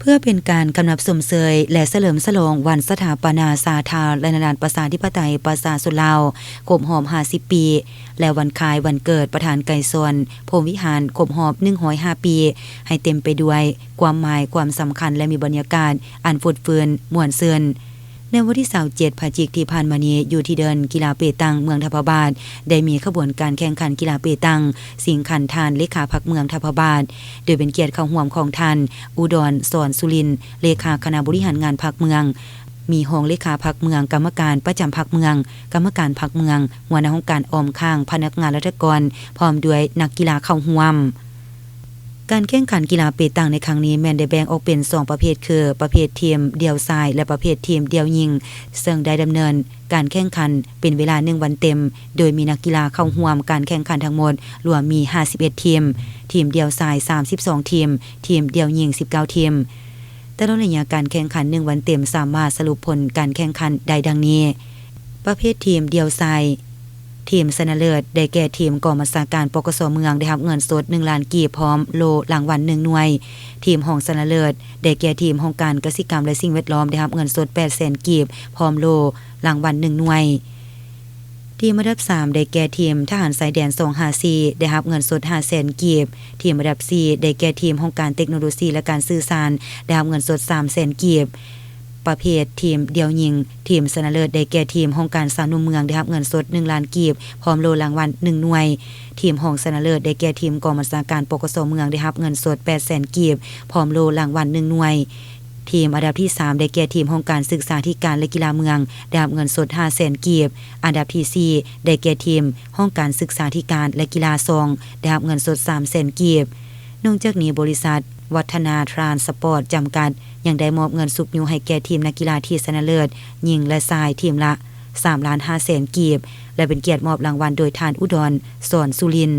ເພື່ອເປັນການກຳນັບຊົມເຊີຍ ແລະ ສະເຫຼີມສະຫຼອງວັນສະຖາປະນາສາທາລະນະລັດ ປະຊາທິປະໄຕ ປະຊາຊົນລາວ ຄົບຮອບຫ້າສິບປີ ແລະ ວັນຄ້າຍວັນເກີດປະທານໄກສອນ ພົມວິຫານ ຄົບຮອບໜຶ່ງຮ້ອຍຫ້າປີ ໃຫ້ເຕັມໄປດ້ວຍຄວາມໝາຍຄວາມສຳຄັນ ແລະ ມີບັນຍາກາດອັນຟົດຟື້ນມ່ວນຊື່ນ. ໃນວັນທີຊາວເຈັດ ພະຈິກທີ່ຜ່ານມານີ້ ຢູ່ທີ່ເດີ່ນກິລາເປຕັງເມືອງທ່າພະບາດ ໄດ້ມີຂະບວນການແຂ່ງຂັນກິລາເປຕັງ ຊິງຂັນທ່ານເລຂາພັກເມືອງທ່າພະບາດ ໂດຍເປັນກຽດເຂົ້າຮ່ວມຂອງທ່ານ ອຸດອນ ສອນສຸລິນ ເລຂາຄະນະບໍລິຫານງານພັກເມືອງ, ມີຮອງເລຂາພັກເມືອງ, ກຳມະການປະຈຳພັກເມືອງ, ກຳມະການພັກເມືອງ, ຫົວໜ້າຫ້ອງການອ້ອມຂ້າງ, ພະນັກງານລັດຖະກອນ ພ້ອມດ້ວຍນັກກິລາເຂົ້າຮ່ວມ. ການແຂ່ງຂັນກິລາເປຕັງໃນຄັ້ງນີ້ແມ່ນໄດ້ແບ່ງອອກເປັນສອງປະເພດ ຄື ປະເພດທີມດ່ຽວຊາຍ ແລະ ປະເພດທີມດ່ຽວຍິງ ເຊິ່ງໄດ້ດຳເນີນການແຂ່ງຂັນເປັນເວລາໜຶ່ງວັນເຕັມ, ໂດຍມີນັກກິລາເຂົ້າຮ່ວມການແຂ່ງຂັນທັງໝົດລວມມີຫ້າສິບເອັດທີມ, ທີມດ່ຽວຊາຍສາມສິບສອງທີມ, ທີມດ່ຽວຍິງສິບເກົ້າທີມ. ຕະຫຼອດໄລຍະການແຂ່ງຂັນໜຶ່ງວັນເຕັມ ສາມາດສະຫຼຸບຜົນການແຂ່ງຂັນໄດ້ດັ່ງນີ້: ປະເພດທີມດ່ຽວຊາຍ ທີມຊະນະເລີດໄດ້ແກ່ທີມກອງບັນຊາການ ປກສ ເມືອງ ໄດ້ຮັບເງິນສົດໜຶ່ງລ້ານກີບ ພ້ອມໂລ່ລາງວັນໜຶ່ງໜ່ວຍ, ທີມຮອງຊະນະເລີດໄດ້ແກ່ທີມຫ້ອງການກະສິກຳ ແລະ ສິ່ງແວດລ້ອມ ໄດ້ຮັບເງິນສົດແປດແສນກີບ ພ້ອມໂລ່ລາງວັນໜຶ່ງໜ່ວຍ, ທີມອັນດັບສາມໄດ້ແກ່ທີມທະຫານຊາຍແດນສອງຫ້າສີ່ ໄດ້ຮັບເງິນສົດຫ້າແສນກີບ, ທີມອັນດັບສີ່ໄດ້ແກ່ທີມຫ້ອງການເຕັກໂນໂລຊີ ແລະ ການສື່ສານ ໄດ້ຮັບເງິນສົດສາມແສນກີບ. ປະເພດທີມດ່ຽວຍິງ ທີມຊະນະເລີດໄດ້ແກ່ທີມຫ້ອງການຊາວໜຸ່ມເມືອງ ໄດ້ຮັບເງິນສົດໜຶ່ງລ້ານກີບ ພ້ອມໂລ່ລາງວັນໜຶ່ງໜ່ວຍ, ທີມຮອງຊະນະເລີດໄດ້ແກ່ທີມກອງບັນຊາການ ປກສ ເມືອງ ໄດ້ຮັບເງິນສົດແປດແສນກີບ ພ້ອມໂລ່ລາງວັນໜຶ່ງໜ່ວຍ, ທີມອັນດັບທີສາມໄດ້ແກ່ທີມຫ້ອງການສຶກສາທິການ ແລະ ກິລາເມືອງ ໄດ້ຮັບເງິນສົດຫ້າແສນກີບ, ອັນດັບທີສີ່ໄດ້ແກ່ທີມຫ້ອງການສຶກສາທິການ ແລະ ກິລາສອງ ໄດ້ຮັບເງິນສົດສາມແສນກີບ. ນອກຈາກນີ້ ບໍລິສັດວັດທະນາທຣານສະປອດຈຳກັດ ຍັງໄດ້ມອບເງິນຊຸກຍູ້ໃຫ້ແກ່ທີມນັກກິລາທີ່ຊະນະເລີດ ຍິງ ແລະ ຊາຍ ທີມລະສາມລ້ານຫ້າແສນກີບ ແລະ ເປັນກຽດມອບລາງວັນໂດຍທ່ານ ອຸດອນ ສອນສຸລິນ.